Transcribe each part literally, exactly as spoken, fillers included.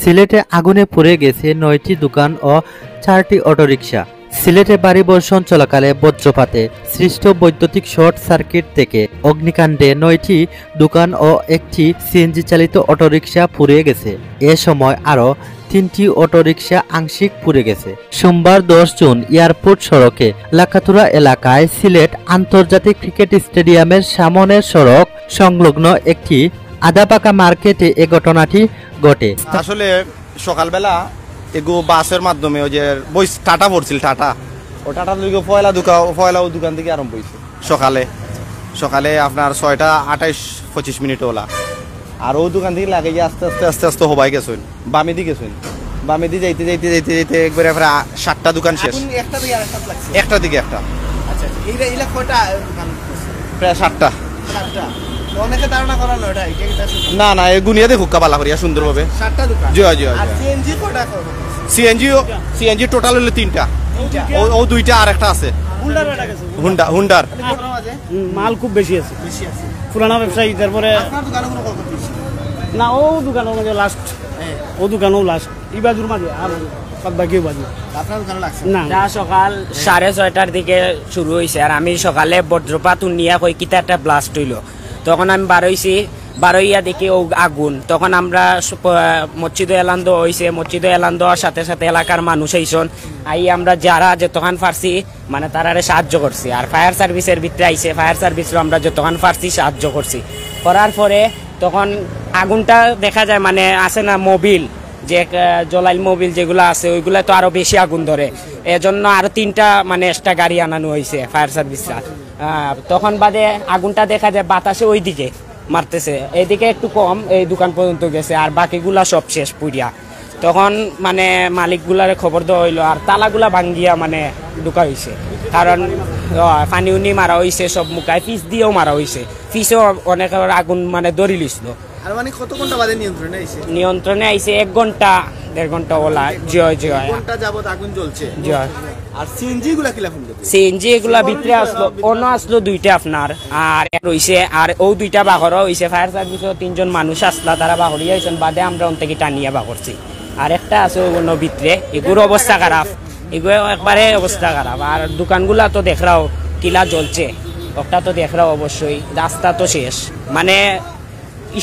সিলেটে আগুনে পুড়ে গেছে নয়টি দোকান ও চারটি অটোরিকশা। সিলেটে ভারী বর্ষণ চলাকালে বজ্রপাতে সৃষ্ট বৈদ্যুতিক শর্ট সার্কিট থেকে অগ্নিকাণ্ডে নয়টি দোকান ও একটি সিএনজি চালিত অটোরিকশা পুড়ে গেছে। এ সময় আরও তিনটি অটোরিকশা আংশিক পুড়ে গেছে। সোমবার দশ জুন এয়ারপোর্ট সড়কে লাকাতুরা এলাকায় সিলেট আন্তর্জাতিক ক্রিকেট স্টেডিয়ামের সামনের সড়ক সংলগ্ন একটি আধাপাকা মার্কেটে এ ঘটনাটি ঘটে। আসলে সকালবেলা এগু বাসের মাধ্যমে ওই যে বই টাটা পড়ছিল, টাটা, ও টাটা লইগে পয়লা দোকান, পয়লা ও দোকান থেকে আরম্ভ হয়েছে। সকালে, সকালে আপনার ছয়টা আঠাইশ পঁচিশ মিনিট ওলা। আর ও দোকান থেকে লাগে যে আস্তে আস্তে আস্তে আস্তে হবাই গেছইন, বামেদি গেছইন, বামেদি যাইতে যাইতে যাইতে যাইতে একবারে প্রায় সাতটা দোকান শেষ। আগুন একটা থেকে আরেকটা লাগছে। একটা দিকে একটা। আচ্ছা, আচ্ছা। এইটা, এইটা কয়টা দোকান করছে? প্রায় সাতটা। সাতটা। তো অনেকে ধারণা করা নয়টা, এটা, এটা শুধু না, না, এ গুনিয়া দেখুক কাবালা করিয়া সুন্দরভাবে। সাতটা দোকান। জি, জি, জি। আর সিএনজি কয়টা করছে? সিএনজি ও, সিএনজি টোটাল হইলো তিনটা। তিনটা। ও, ও দুইটা আর একটা আছে। হুন্ডার একটা গেছে। হুন্ডা, হুন্ডার। হুম, মাল খুব বেশি আছে। বেশি আছে। পুরানা ব্যবসায়ী, তারপরে আপনার দোকানে কোনো খবর পেয়েছি? না, ও দোকানও মাঝে লাস্ট। হ্যাঁ। ও দোকানও লাস্ট। ই বাজুর মাঝে, আর বাদ বাকি ও বাজু। আপনার দোকানে লাগছে? না। এটা সকাল সাড়ে ছয়টার দিকে শুরু হইছে, আর আমি সকালে বজ্রপাত হুনিয়া কই কিতা একটা ব্লাস্ট হইলো। তখন আমি বারইছি, বারইয়া দেখি ও আগুন। তখন আমরা স-, প-, মসজিদো এলান দেওয়া হইছে, মসজিদো এলান দেওয়ার সাথে সাথে এলাকার মানুষ আইছন, আই আমরা যারা যতখান পারছি মানে তারারে সাহায্য করছি। আর ফায়ার সার্ভিসের ভিতরে আইছে, ফায়ার সার্ভিসও আমরা যতখান পারছি সাহায্য করছি। করার পরে তখন আগুনটা দেখা যায়, মানে আছে না মোবিল, যে, আহ, জ্বলাইল মোবিল যেগুলা আছে, ওইগুলা তো আরো বেশি আগুন ধরে, এজন্য আরো তিনটা মানে এক্সট্রা গাড়ি আনানো হইছে ফায়ার সার্ভিসরা। আহ, তখন বাদে আগুনটা দেখা যায় বাতাসে ওইদিকে মারতেছে, এদিকে একটু কম, এই দোকান পর্যন্ত গেছে, আর বাকিগুলা সব শেষ পুড়িয়া। তখন মানে মালিকগুলারে খবর দেওয়া হইলো, আর তালাগুলা ভাঙ্গিয়া মানে ঢুকা হইছে, কারণ, আহ, পানি উনি মারা হইছে, সব মুখায় পিস দিয়েও মারা হইছে, পিসও অনেক আগুন মানে ধরি লিছিল। আর মানে কত ঘন্টা বাদে নিয়ন্ত্রণে আইছে? নিয়ন্ত্রণে আইছে এক ঘন্টা, দেড় ঘন্টা ওলা। জি অয়, জি অয়। এক ঘন্টা যাবত আগুন জ্বলছে। জি অয়। আর সিএনজি গুলা কিলা ফোন? সিএনজি এগুলা ভিতরে আসলো, অন্য আসলো দুইটা আপনার, আর এক রইছে, আর ও দুইটা বাহরও হইছে। ফায়ার সার্ভিসও তিনজন মানুষ আসলা, তারা বাহরিয়া হইছেন, বাদে আমরা অন থেকে টানিয়া বাহরছি। আর একটা আছে অন্য ভিতরে, এগুর অবস্থা খারাপ, এগুর একবারে অবস্থা খারাপ। আর দোকানগুলা তো দেখরাও কিলা জ্বলছে, ওটা তো দেখরাও অবশ্যই, রাস্তা তো শেষ, মানে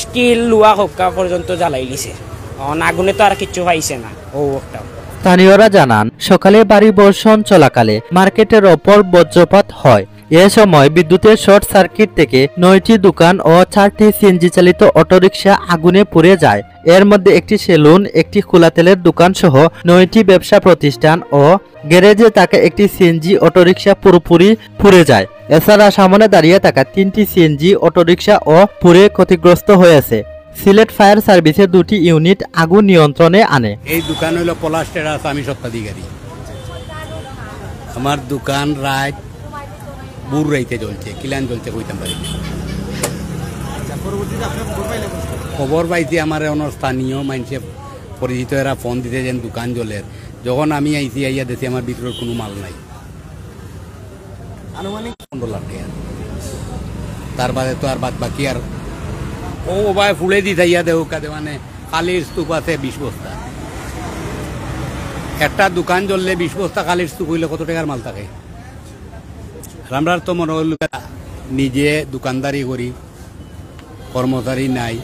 স্টিল লোহা হক্কা পর্যন্ত জ্বালাইলিছে। এখন আগুনে তো আর কিচ্ছু পাইছে না, ও একটা। স্থানীয়রা জানান, সকালে ভারী বর্ষণ চলাকালে মার্কেটের ওপর বজ্রপাত হয়। এ সময় বিদ্যুতের শর্ট সার্কিট থেকে নয়টি দোকান ও চারটি সিএনজি চালিত অটোরিকশা আগুনে পুড়ে যায়। এর মধ্যে একটি সেলুন, একটি খোলা তেলের দোকান সহ নয়টি ব্যবসা প্রতিষ্ঠান ও গ্যারেজে থাকা একটি সিএনজি অটোরিকশা পুরোপুরি পুড়ে যায়। এছাড়া সামনে দাঁড়িয়ে থাকা তিনটি সিএনজি অটোরিকশা ও পুড়ে ক্ষতিগ্রস্ত হয়েছে। সিলেট ফায়ার সার্ভিসের দুটি ইউনিট আগুন নিয়ন্ত্রণে আনে। এই দোকান হইল পলাশ টেরাস, আমি স্বত্বাধিকারী। আমার দোকান রাত ভোর রাইতে জ্বলছে, কিলান জ্বলছে কইতাম পারি না। খবর পাইছি আমার অন্য স্থানীয় মানুষে, পরিচিত এরা ফোন দিতে যেন দোকান জ্বলের। যখন আমি আইছি, আইয়া দেখি আমার ভিতরের কোনো মাল নাই। আনুমানিক পনেরো লাখ টাকা। তার বাদে তো আর বাদ বাকি আর ও, ও ভাই ফুলে দি থাইয়া দেও কাদে মানে কালির স্তূপ আছে বিশ বস্তা। একটা দোকান জ্বললে বিশ বস্তা কালির স্তূপ হইলে কত টাকার মাল থাকে? আর আমরা তো মনে হইল নিজে দোকানদারি করি, কর্মচারী নাই,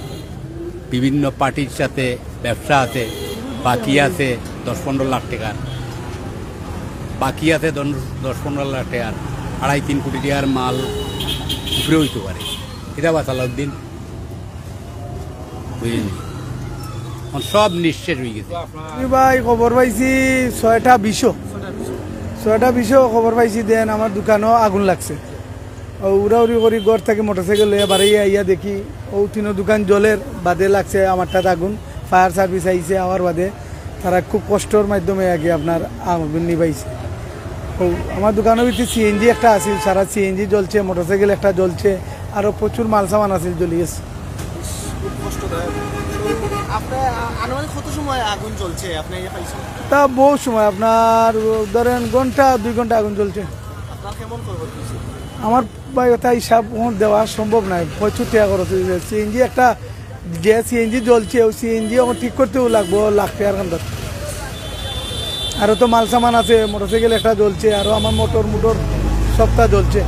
বিভিন্ন পার্টির সাথে ব্যবসা আছে, বাকি আছে দশ পনেরো লাখ টাকার, বাকি আছে দশ, দশ পনেরো লাখ টাকার, আড়াই তিন কোটি টাকার মাল উপরে হইতে পারে। এটা বাঁচালাউদ্দিন, বুঝলেন? এখন সব নিঃশেষ হয়ে গেছে। আমি ভাই খবর পাইছি ছয়টা বিশো, ছয়টা বিশো খবর পাইছি, দেন আমার দোকানও আগুন লাগছে। ও উড়াউড়ি করি ঘর থাকি মোটরসাইকেল লইয়া বাড়াইয়া আইয়া দেখি ও তিনো দোকান জ্বলের, বাদে লাগছে আমারটাত আগুন। ফায়ার সার্ভিস আইছে, আওয়ার বাদে তারা খুব কষ্টর মাধ্যমে আগে আপনার আগুন নিবাইছে। ও আমার দোকানের ভিতরে সিএনজি একটা আছে, সারা সিএনজি জ্বলছে, মোটরসাইকেল একটা জ্বলছে, আরও প্রচুর মাল সামান আছে জ্বলি গেছে। খুব কষ্টদায়ক। তো আপনার আ-, আনুমানিক কত সময় আগুন জ্বলছে? আপনি ইয়ে পাইছেন? তা বহু সময়, আপনার ধরেন ঘন্টা দুই ঘন্টা আগুন জ্বলছে। আপনার কেমন খরচ হয়েছে? আমার ভাই, ওটা হিসাব ওর দেওয়া সম্ভব নয়। প্রচুর টাকা খরচ হয়ে যায়। সিএনজি একটা যে সিএনজি জ্বলছে, ওই সিএনজি এখন ঠিক করতেও লাগবো লাখ টেকার কান্দাত। আরও তো মাল সামান আছে, মোটরসাইকেল একটা জ্বলছে, আরও আমার মোটর মোটর সবটা জ্বলছে।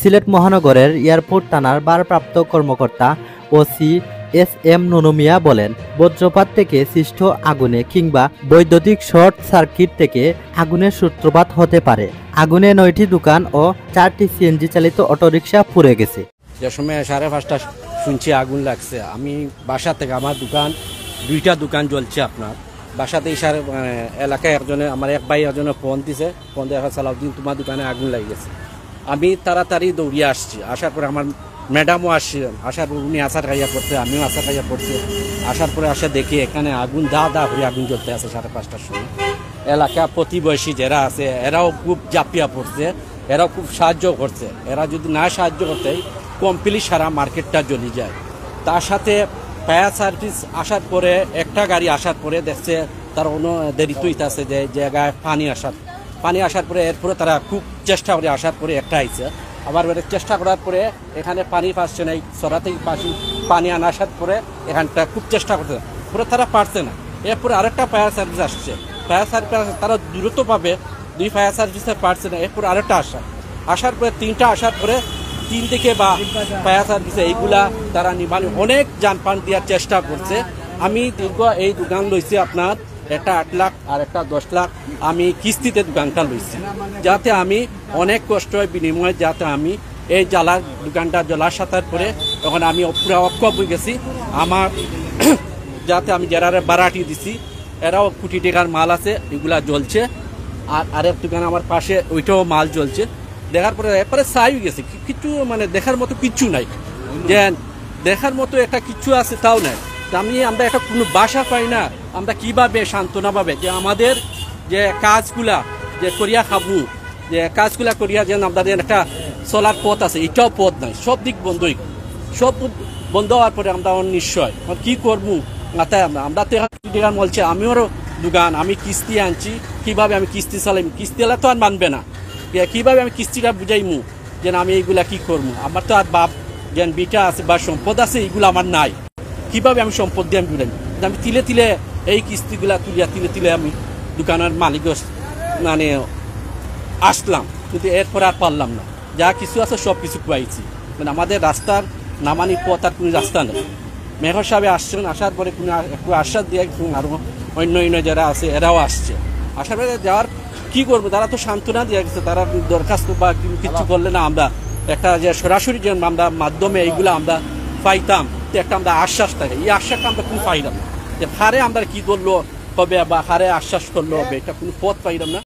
সিলেট মহানগরের এয়ারপোর্ট থানার ভারপ্রাপ্ত কর্মকর্তা ওসি এস এম নুনু মিয়া বলেন, বজ্রপাত থেকে সৃষ্ট আগুনে কিংবা বৈদ্যুতিক শর্ট সার্কিট থেকে আগুনের সূত্রপাত হতে পারে। আগুনে নয়টি দোকান ও চারটি সিএনজি চালিত অটোরিকশা পুড়ে গেছে। যে সময় সাড়ে পাঁচটা শুনছি আগুন লাগছে, আমি বাসা থেকে, আমার দোকান, দুইটা দোকান জ্বলছে আপনার বাসাতে। ইশারে মানে এলাকায় একজনে, আমার এক ভাই একজনে ফোন দিছে, ফোন দিয়ে, "সালাউদ্দিন, তোমার দোকানে আগুন লেগে গেছে।" আমি তাড়াতাড়ি দৌড়িয়ে আসছি, আসার পরে আমার ম্যাডামও আসছিলেন, আসার পর উনি আচার খাইয়া পড়ছে, আমিও আচার খাইয়া পড়ছি। আসার পরে আসে দেখি এখানে আগুন দা দা করে আগুন জ্বলতে আছে সাড়ে পাঁচটার সময়। এলাকা প্রতিবেশী যারা আছে এরাও খুব ঝাঁপিয়া পড়ছে, এরাও খুব সাহায্য করছে। এরা যদি না সাহায্য করতে, কমপ্লিট সারা মার্কেটটা জ্বলি যায়। তার সাথে ফায়ার সার্ভিস আসার পরে, একটা গাড়ি আসার পরে দেখছে তার কোনো দেরিতে হইতাছে যে জায়গায় পানি আসার, পানি আসার পরে এরপরে তারা খুব চেষ্টা করে আসার পরে একটা আইছে। আবার ওরা চেষ্টা করার পরে এখানে পানি পাচ্ছে না, এই সরাতেই পাশে পানি আনা আসার পরে এখানটা খুব চেষ্টা করছে, পরে তারা পারছে না। এরপরে আরেকটা ফায়ার সার্ভিস আসছে, ফায়ার সার্ভিস আসছে, তারা দ্রুতভাবে দুই ফায়ার সার্ভিসে পারছে না। এরপর আরেকটা আসা, আসার পরে তিনটা আসার পরে তিন দিকে বা ফায়ার সার্ভিসে এইগুলা তারা নিবানি অনেক জানপান দেওয়ার চেষ্টা করছে। আমি দীর্ঘ এই দোকান লইছি আপনার একটা আট লাখ আর একটা দশ লাখ, আমি কিস্তিতে দোকানটা লইছি, যাতে আমি অনেক কষ্ট বিনিময়ে যাতে আমি এই জ্বালার দোকানটা জ্বলার সাথে পরে এখন আমি পুরা অক্ষম হয়ে গেছি। আমার যাতে আমি যারারে বাড়াটি দিছি, এরাও কোটি টাকার মাল আছে, এগুলা জ্বলছে। আর আরেক দোকান আমার পাশে, ওইটাও মাল জ্বলছে। দেখার পরে একবারে ছাই হয়ে গেছে, কি- কিচ্ছু মানে দেখার মতো কিচ্ছু নাই, যে দেখার মতো একটা কিচ্ছু আছে তাও নাই। তা আমি, আমরা একটা কোনো ভাষা পাই না, আমরা কিভাবে সান্ত্বনা পাবে যে আমাদের যে কাজগুলা যে করিয়া খাবো, যে কাজগুলা করিয়া যেন আমরা যেন একটা চলার পথ আছে, এটাও পথ নাই, সব দিক বন্ধই, সব বন্ধ হওয়ার পরে আমরা অনিশ্চয়, এখন কি করবো? মাথায় আমরা, আমরা তো এখন দোকান বলছে, আমিও দোকান, আমি কিস্তি আনছি, কিভাবে আমি কিস্তি চালাইমু? কিস্তি এলা তো আর মানবে না, যে কিভাবে আমি কিস্তিটা বুঝাইমু যে আমি এইগুলা কি করবো? আমার তো আর বাপ যেন বিটা আছে বা সম্পদ আছে, এইগুলো আমার নাই। কিভাবে আমি সম্পদ দিয়ে আমি বুঝাইমু? যে আমি তিলে তিলে এই কিস্তিগুলা তুলিয়া তিলে তিলে আমি দোকানের মালিক মানে আসলাম, কিন্তু এরপরে আর পারলাম না। যা কিছু আছে সব কিছু খুয়াইছি, মানে আমাদের রাস্তার নামানি পথ আর কোনো রাস্তা নেই। মেয়র সাহেব আসছেন, আসার পরে কোনো আ- একটু আশ্বাস দিয়ে একটু আরো অন্য অন্য যারা আছে এরাও আসছে। আসার পরে যাওয়ার কি করবো, তারা তো সান্ত্বনা দিয়ে গেছে, তারা দরখাস্ত বা কি- কিছু করলে না আমরা একটা যে সরাসরি যে আমরা মাধ্যমে এইগুলা আমরা পাইতাম, তো একটা আমরা আশ্বাস থাকে, এই আশ্বাসটা আমরা কোনো পাইলাম না। যে কারে আমরা কি করলো হবে বা কারে আশ্বাস করলো হবে, এটা কোনো পথ পাইলাম না।